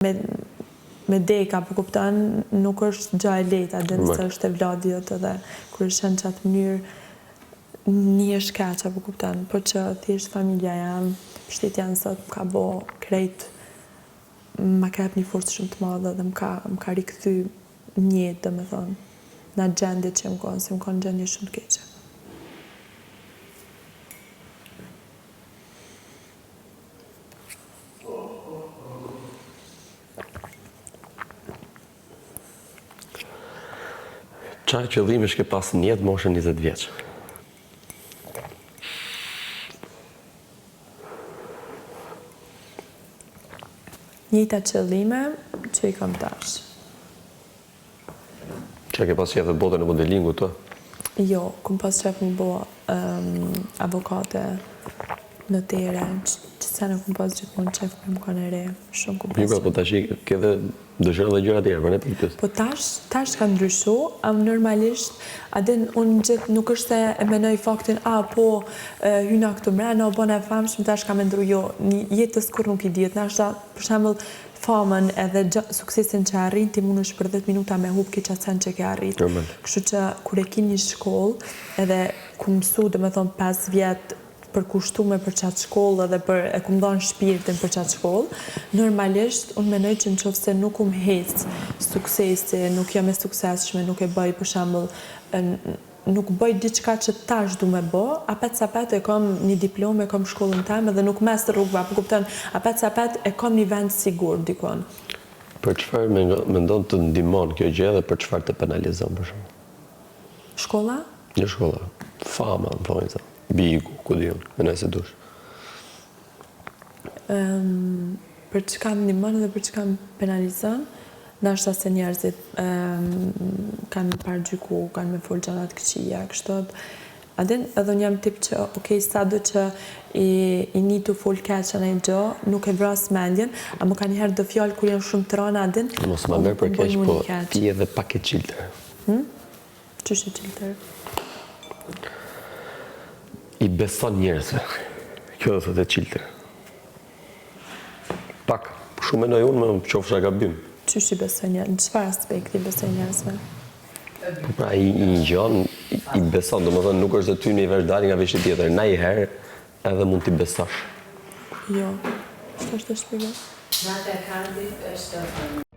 Me me dek, a po kupton, nuk është gja e lehtë, a din se është evladi jot edhe kur e sheh në qatë mënyrë nihesh keq, a po kupton, po që thjesht familja jem, mbështetja në Zot më ka bo krejt, ma ka jep një forcë shumë të madhe dhe më ka më ka rikthy në jetë domethënë, në atë gjendje që jam kon, se jam kon në gjendje shumë të keqe. Ça qëllimesh ke pas në jetë moshën 20 vjeç? Njëjta qëllime që i kam tash. Çka ke pas qef në botën e modelingut, ë? Jo, kom pas qef mu bo avokate, notere, qito sene kom pas gjithmonë qef kur jam kon e re, shumë kom pas qef. Po tash ke dhe dëshiron dhe gjëra tjera, prandaj po të pyes. Po tash, tash ka ndryshu, am normalisht, a din, unë gjithë nuk është se e menoj faktin, a po hyna këtu mrena, u bona e famshme, tash kam me ndrru, jo, jetës kurrë nuk i dihet, nashta, për shembull, famën edhe suksesin që arrin ti mundesh për 10 minuta me hup krejt qat sen që ke arrit. Kështu që kur e ki një shkollë edhe kum mësu domethonë 5 vjet përkushtume për qatë shkollë edhe për e kum dhanë shpirtin për qatë shkollë, normalisht unë menoj që në qoftë se nuk um hec suksesi, nuk jam e suksesshme, nuk e bëj për shembull nuk bëj diçka që tash du me bo, apet sa pet e kom një diplomë, e kom shkollën teme dhe nuk mes rrugëve, apo kupton, apet sa pet e kom një vend sigurt dikun. Për çfarë mendon të ndihmon kjo gjë dhe për çfarë të penalizon për shembull? Shkolla? Jo shkolla, fama në thonjëza, bigu, ku di unë, menoj si dush. Për çka më ndihmon dhe për çka më penalizon, ndoshta se njerëzit kanë me paragjyku, kanë me fol gjëra të këqija, kështu. A din, edhe unë jam tip që, ok, sado që i, i ni tu fol keq a naj gjo, nuk e vras mendjen, ama kanjëherë do fjalë kur janë shumë të rana, a din, Mos ma merr për keq, po ti je edhe pak e çiltër. Hm? Qysh e çiltër? I beson njerëzve. Kjo do thotë e çiltër. Pak, shumë mendoj unë, më qofsha gabim. Qysh i besoj njerëzve? Në çfarë aspekti i besoj njerëzve? Po pra, i, i ngjon, i beson, domethënë nuk është se ty një vesh dalin nga veshi tjetër, najherë edhe mund t'i besosh. Jo, ç'është të shpjegoj? Nata e Kandit është.